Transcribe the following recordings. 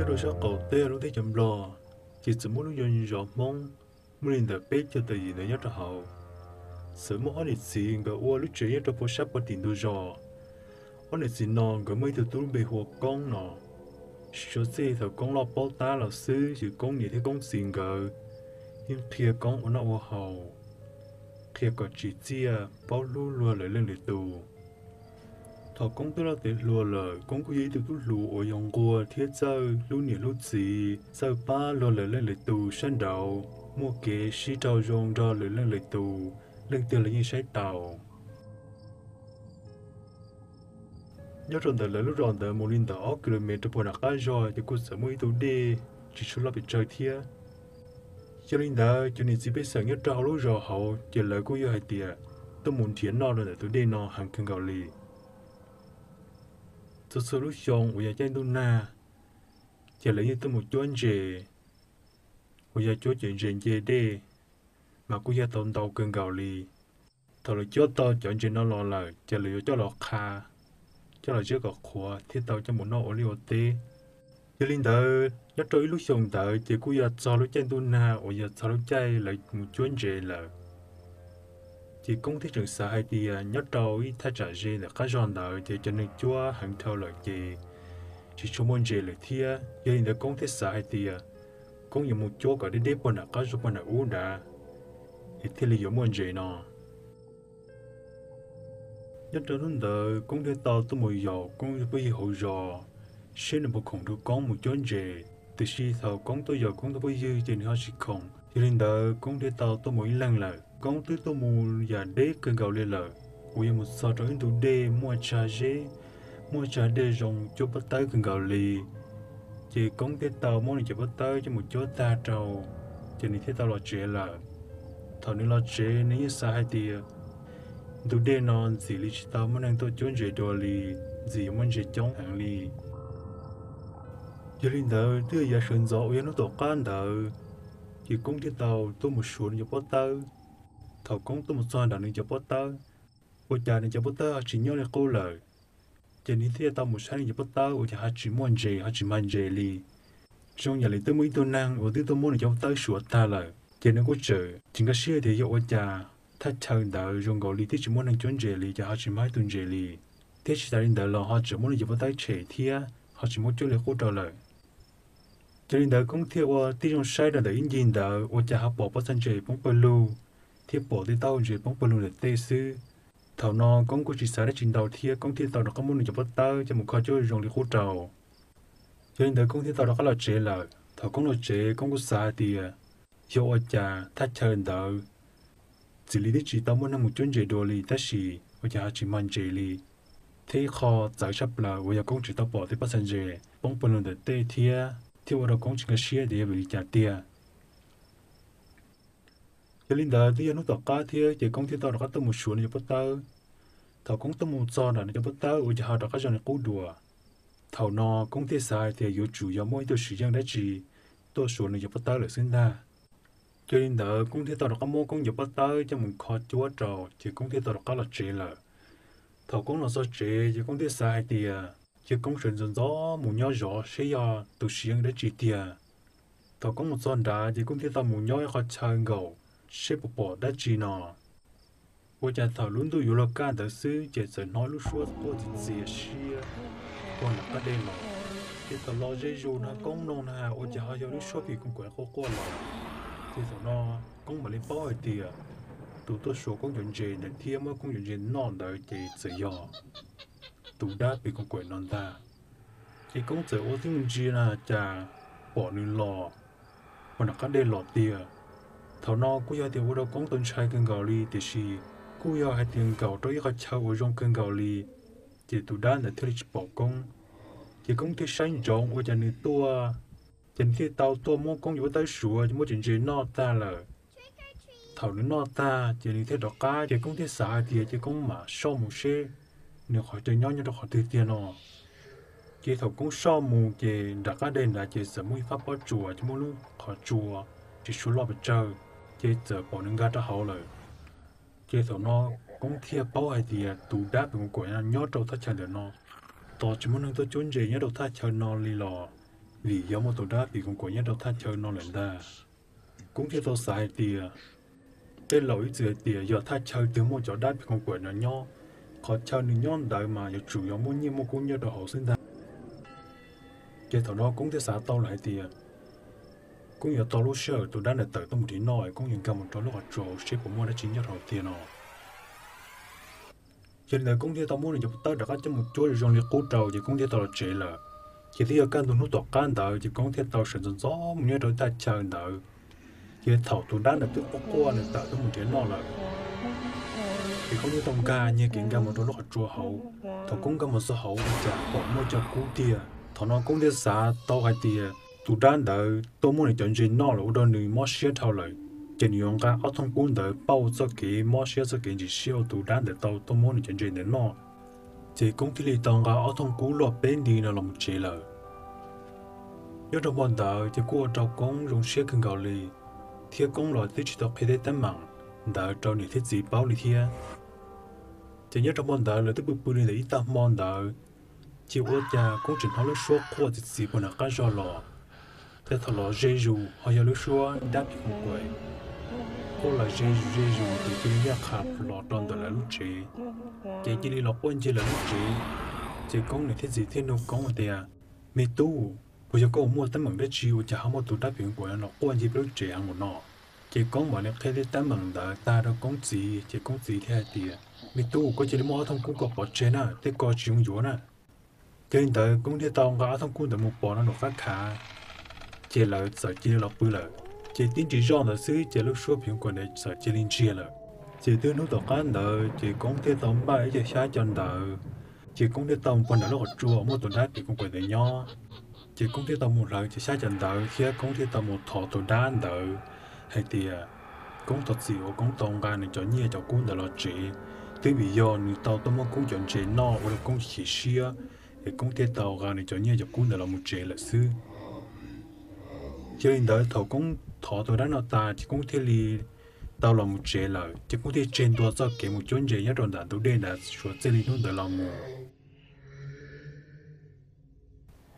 Rau sab qaum teb lub teb chaws Nplog, ces txawm muaj lub zos Hmoob, muaj li ntawm peb caug tawm yim ntawd nyob rau hauv. Txawm muaj ob niam txiv nkawd ua lub tsev nyob rau puag sab puag tim ntug zos. Ob niam txiv no nkawd muaj ib tug tub npe hu ua Koob no. Suav txij thaum Koob loj paub tab los xwb ces Koob niam thiab Koob txiv nkawd yeej qhia Koob ua noj ua haus, qhia kom tsim txiaj paub hlub luag lwm leej lwm tus. Thaum Koob twb loj tiav hluas lawm, Koob kuj yog ib tug tub hluas uas yog nquag thiab txawj hlub niam hlub txiv, txawj pab luag lwm leej lwm tus sab nraud, muaj kev sib raug zoo nrog lwm leej lwm tus, leej twg los yeej saib taus. Nyob rau ntawm lawv lub zos ntawd mus li ntawm ob ki lo mev rau puag nram qab zog ces kuj txawm muaj ib tug dej tsis tshua loj pes tsawg thiab. Yog li ntawd cov niam txiv pej xeem nyob rau hauv lub zos hauv ces lawv kuj yog hais tias tuaj mus nrhiav noj rau ntawm tus dej no heev kawg nkaus li. Txhua txhua lub xyoo uas yog caij ntuj nag, ces lawv yeej tuaj mus cuab ntses, uas yog cuab cov ntses nce dej, mas kuj yog tau ntau kawg nkaus li. Thaum lawv cuab tau cov ntses no los lawm ces lawv yuav coj los qha, coj los ziab kom qhuav thiaj tau coj mus noj ua liaj ua teb. Yog li ntawd nyob rau ib lub xyoo ntawd ces kuj yog txog lub caij ntuj nag uas yog txog lub caij lawv mus cuab ntses lawm. Ces Koob thiaj tseem xav hais tias nyob rau ib thaj tsam ze ntawm qab zog ntawd ces cov neeg cuab heev dhau lawm ces tsis tshua muaj ntses lawm thiab. Yog li ntawd Koob thiaj xav hais tias Koob yuav mus cuab kom deb deb puag nram qab zog puag nram ub nrad, es thiaj li yuav muaj ntses no. Nyob rau hnub ntawd Koob thiaj tau tuaj mus yaum Koob tus phooj ywg hauv zos, seb nws puas khoom nrog Koob mus cuab ntses. Tiam sis thaum Koob tuaj yaum Koob tus phooj ywg ces nws ho tsis khoom. Yog li ntawd Koob thiaj tau tuaj mus ib leeg lawm. Koob twb tuaj mus yam deb kawg nkaus li lawm, uas yuav mus txog rau ib ntug dej muaj tsag zeb, muaj tsag dej zoo cuab pob tawb kawg nkaus li. Ces Koob thiaj tau muab nws cov pob tawb coj mus cuab tag rau, ces nws thiaj tau los tsev lawm. Thaum nws los tsev nws yeej xav hais tias ntug dej no ntxim li tsis tau muaj neeg tuaj cuab ntses dua li, ntxim yuav muaj ntses coob heev li. Yog li ntawd twb yog yav sawv ntxov uas yog hnub tom qab ntawd, ces Koob thiaj tau tuaj mus suav nws cov pob tawb. Thaum Koob tuaj mus txog nram nws cov pob tawb, ua cas nws cov pob tawb ho tsis nyob li qub lawm. Ces nws thiaj tau mus saib nws cov pob tawb ua cas ho tsis muaj ntses ho tsis mag ntses li. Zoo yam li twb muaj ib tug neeg uas twb tuaj muab nws cov pob tawb suav tag lawm, ces nws kuj tseem tsis nkag siab tias yog ua cas thaj chaw ntawd zoo nkaus li twb tsis muaj neeg cuab ntses li ces ho tsis mag ib tug ntses li, thiab tsis tas li ntawd los ho tseem muab nws cov pob tawb tshem thiab ho tsis muab cuab li qub rau lawm. Yog li ntawd Koob thiaj ua tib zoo saib rau ntawm ib ncig ntawd ua cas ho pom pob txha ntses poob pawg lug, thiab pom tej taub hau ntses poob pawg lug ntawm tej xwb. Thaum no Koob kuj tsis xav dab tsi ntau thiab Koob thiaj tau rov qab muab nws cov pob tawb coj mus kho cuab zoo li qub rau. Yog li ntawd Koob thiaj tau rov qab los tsev lawm. Thaum Koob los tsev Koob kuj xav hais tias yog ua cas thaj chaw ntawd txim li twb tsis tau muaj neeg mus cuab ntses dua li tab sis ua cas ho tsis mag ntses li. Thiab ib qho txawv tshaj plaws uas yog Koob tsis tau pom tej pob txha ntses poob pawg lug ntawm tej thiab, thiab ua rau Koob tsis nkag siab tias yog vim li cas tiag. Yog li ntawd twb yog hnub tom qab thiab ces Koob thiaj tau rov qab tuaj mus suav nws cov pob tawb. Thaum Koob tuaj mus txog nram nws cov pob tawb ua cas ho rov qab zoo li qub dua. Thaum no Koob thiaj xav hais tias yuav tsum yog muaj ib tug tsiv yeej dab tsi tuaj suav nws cov pob tawb lawm xwb ntag. Yog li ntawd Koob thiaj tau rov qab muab Koob cov pob tawb coj mus kho cuab rau ces Koob thiaj tau rov qab los tsev lawm. Thaum Koob los txog tsev ces Koob thiaj xav hais tias cia Koob sawv ntxov ntxov mus nyob zov seb yog tus tsiv yeej dab tsi tiag. Thaum Koob mus txog nrad ces Koob thiaj tau mus nyob ib qho chaw nkaum seb puas pom dab tsi no. Ua cas thaum lub ntuj yuav luag kaj ntawd xwb ces txawm hnov lub suab quaj txias txias siab puag nram qab dej los. Ces thaum los ze zus no Koob mloog na ua cas ho yog lub suab phim koos kaim quaj quaj los. Ces thaum no Koob mam li paub hais tias tus tuaj suav Koob cov ntses ntawd thiab muab Koob cov ntses noj ntawd ces txawm yog tus dab phim koos kaim no ntag. Ces Koob txawm ua tib ntsia na cas pom nws los puag nram qab dej los tiag. Thaum no kuj yog tias ua rau Koob tau ntshai kawg nkaus li tiam sis kuj yog hais tias nkaum rau ib qho chaw uas zoo kawg nkaus li, ces tus dab ntawd thiaj li tsis pom Koob. Ces Koob thiaj saib ntsoov ua cas nws tuaj, ces nws thiaj tau tuaj muab Koob cov pob tawb suav ces muab cov ntses noj tag lawm. Thaum nws noj tag ces nws thiaj rov qab ces Koob thiaj xav hais tias cia Koob mam soj mus seb nws qhov chaw nyob nyob rau qhov twg tiag no. Ces thaum Koob soj mus ces nram qab dej nrad ces txawm muaj ib fab pob tsuas ces muaj lub qhov tsua tsis tshua loj pes tsawg, ces txawm pom nws nkag rau hauv lawm. Ces thaum no Koob thiaj paub hais tias tus dab phim koos kaim no nyob rau thaj chaw ntawm no. Tos tsis muaj neeg tuaj cuab ntses nyob rau thaj chaw no li los vim yog muaj tus dab phim koos kuam nyob rau thaj chaw no lawm ntag. Koob thiaj tau xav hais tias, tej laus ib txwm hais tias yog thaj chaw twg muaj cov dab phim koos kuam no nyob, qhov chaw nws nyob ntawd mas yuav tsum yog muaj nyiaj muaj kub nyob rau hauv xwb ntag. Ces thaum no Koob thiaj xav tau lawm hais tias, Koob yuav tos lub sij hawm tus dab ntawd tawm tuaj mus nrhiav noj, Koob yuav nkag mus rau lub qhov tsua seb puas muaj dab tsi nyob rau hauv tiag no. Yog li ntawd Koob thiaj tau muab nws cov pov tawb rov qab coj mus cuab zoo li qub rau, ces Koob thiaj tau los tsev lawm. Ces twb yog kaj ntug hnub tom qab ntawd, ces Koob thiaj tau sawv ntxov ntxov mus nyob rau thaj chaw ntawd. Ces thaum tus dab ntawd twb quaj quaj nws tawm tuaj mus nrhiav noj lawm, ces Koob thiaj tau nkag nyiag kev nkag mus rau lub qhov tsua hauv. Thaum Koob nkag mus txog hauv ua cas pom muaj cov kub tiag. Thaum no Koob thiaj xav tau hais tias tus dab ntawd tuaj muab nws cov ntses noj los ua rau nws mob siab dhau lawm, ces nws yuav nqa ob thooj kub ntawd pauj txoj kev mob siab txoj kev ntxhov siab uas tus dab ntawd tau tuaj muab nws cov ntses ntawd noj. Ces Koob thiaj li tau nqa ob thooj kub luaj peb nti no los mus tsev lawm. Nyob rau hmo ntawd ces kuj ua rau Koob zoo siab kawg nkaus li, thiab Koob los twb tsis tau qhia tej teeb meem ntawd rau niam thiab txiv paub li thiab. Ces nyob rau hmo ntawd lawv twb pw pw li ntawm ib tag hmo ntawd, ces ua cas Koob tseem hnov lub suab quaj txiv txiv puag nram qab zog los. Tej thaum los ze zus ho yog lub suab dab phim koos kuam quaj los ze zus ze zus ces cia li ncaj qha los rau ntawm lawv lub tsev. Ces cia li los quaj ncig lawv lub tsev. Ces Koob niam thiab txiv thiaj nug Koob hais tias, Me tub, puas yog koj ua muaj teeb meem dab tsi ua cas ho muaj tus dab phim koos kuam los quaj ncig peb lub tsev heev ua no? Ces Koob mam li qhia tej teeb meem ntawd tag rau Koob txiv, ces Koob txiv thiaj hais tias, Me tub, koj cia li muab ob thooj kub ko pov tseg na, tej ko tsis zoo yuav na. Yog li ntawd Koob thiaj tau nqa ob thooj kub ntawd mus pov rau nraum qab khav, ces lawv txawm cia li los pw lawm. Ces tib ntsig zoj ntawd xwb ces lub suab phim koos kuam ntawd txawm cia li ntsiag lawm. Ces twb hnub tom qab ntawd ces Koob thiaj tau npaj ib co xyab co ntawv, ces Koob thiaj tau mus pog nram lub qhov tsua muaj tus dab phim koos kuam ntawd nyob. Ces Koob thiaj tau mus hlawv cov xyab cov ntawv thiab Koob thiaj tau mus thov tus dab ntawd hais tias Koob thov txim uas Koob tau nqa nws cov nyiaj cov kub ntawd los tsev, twb vim yog nws tau tuaj muab Koob cov ntses noj ua rau Koob chim siab, es Koob thiaj tau nqa nws cov nyiaj cov kub ntawd los mus tsev lawm xwb. Yog li ntawd thaum Koob thov tus dab no tas ces Koob thiaj li tau los mus tsev lawm, ces Koob thiaj tseg ntua txoj kev mus cuab ntses nyob rau ntawm ntug dej ntawd suav txij li hnub ntawd los mus.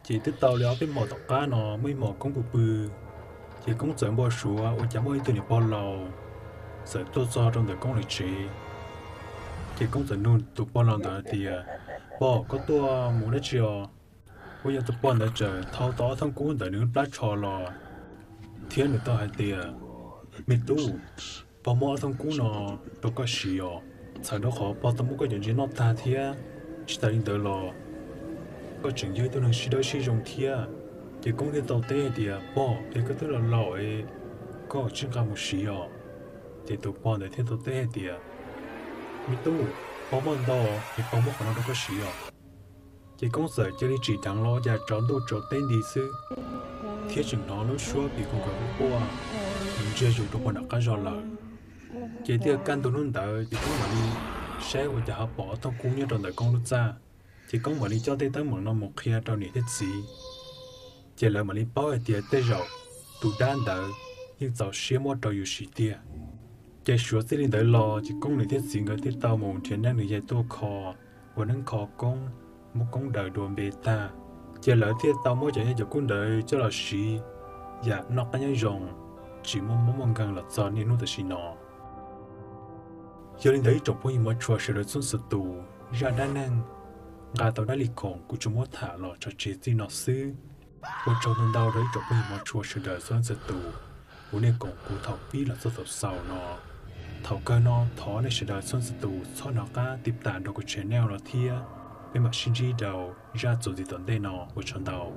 Ces twb tau li ob peb hmo tom qab no muaj ib hmo Koob pw pw, ces Koob txawm npau suav ua cas muaj ib tug niam pog laus txawm tuaj txog rau ntawm Koob lawv tsev. Ces Koob txawm nug tus pog laus ntawd tias, Pog, koj tuaj mus dab tsi os? Ua yog tus pog ntawd txawm thau tau ob thooj kub ntawm nws plab tsho los, thiab nws tau hais tias, Me tub, pog muab ob thooj kub no rau koj siv os, txhawm rau qhov pog tau muab koj cov ntses noj tag thiab. Tsis tas li ntawd los koj tseem yog ib tug neeg sib dawb sib zoo thiab. Ces Koob thiaj tau teb hais tias, Pog, es koj twb laus laus es koj tsis nqa mus siv os? Ces tus pog ntawd thiaj tau teb hais tias, Me tub, pog muaj ntau es pog muab qhov no rau koj siv os. Ces Koob txawm cia li tsim dheev los ua cas tsaus ntuj tsaus teb nti xwb, thiab tseem hnov lub suab phim koos kuam quaj quaj ntsiag zus rau pog nram qab zog lawm. Ces twb yog kaj ntug hnub ntawd ces Koob mam li saib ua cas ho pom ob thooj kub nyob rau ntawm Koob lub txaj. Ces Koob mam li coj tej teeb meem no mus qhia rau niam thiab txiv. Ces lawv mam li paub hais tias tej zaum tus dab ntawd yeej txaus siab muab rau yus siv tiag. Ces suav txij li ntawd los ces Koob niam thiab txiv nkawd thiaj tau mus nrhiav neeb nrhiav yaig tuaj kho, ua neeb kho Koob, muab Koob daws dua npe tag. Ces lawv thiaj tau muab cov nyiaj cov kub ntawd coj los siv yam noj qab nyob zoo, tsis muaj mob muaj nkeeg los txog niaj hnub tam sim no. Yog li ntawd ib tsoom phooj ywg hmov tshua sawv daws txhua txhua tus, zaj dab neeg nqa tau dab li khoom kuv tsuas muab tham los tso tseg txij no xwb. Ua tsaug ntau ntau rau ib tsoom phooj ywg hmov tshua sawv daws txhua txhua tus uas nej koom kuv thaum pib los txog thaum xaus no. Thaum kawg no thov nej sawv daws txhua txhua tus txhob nco qab tiv tam rau kuv channel no thiab. Peb mam sib ntsib rau zaj txuas ntxiv tom ntej no, ua tsaug ntau.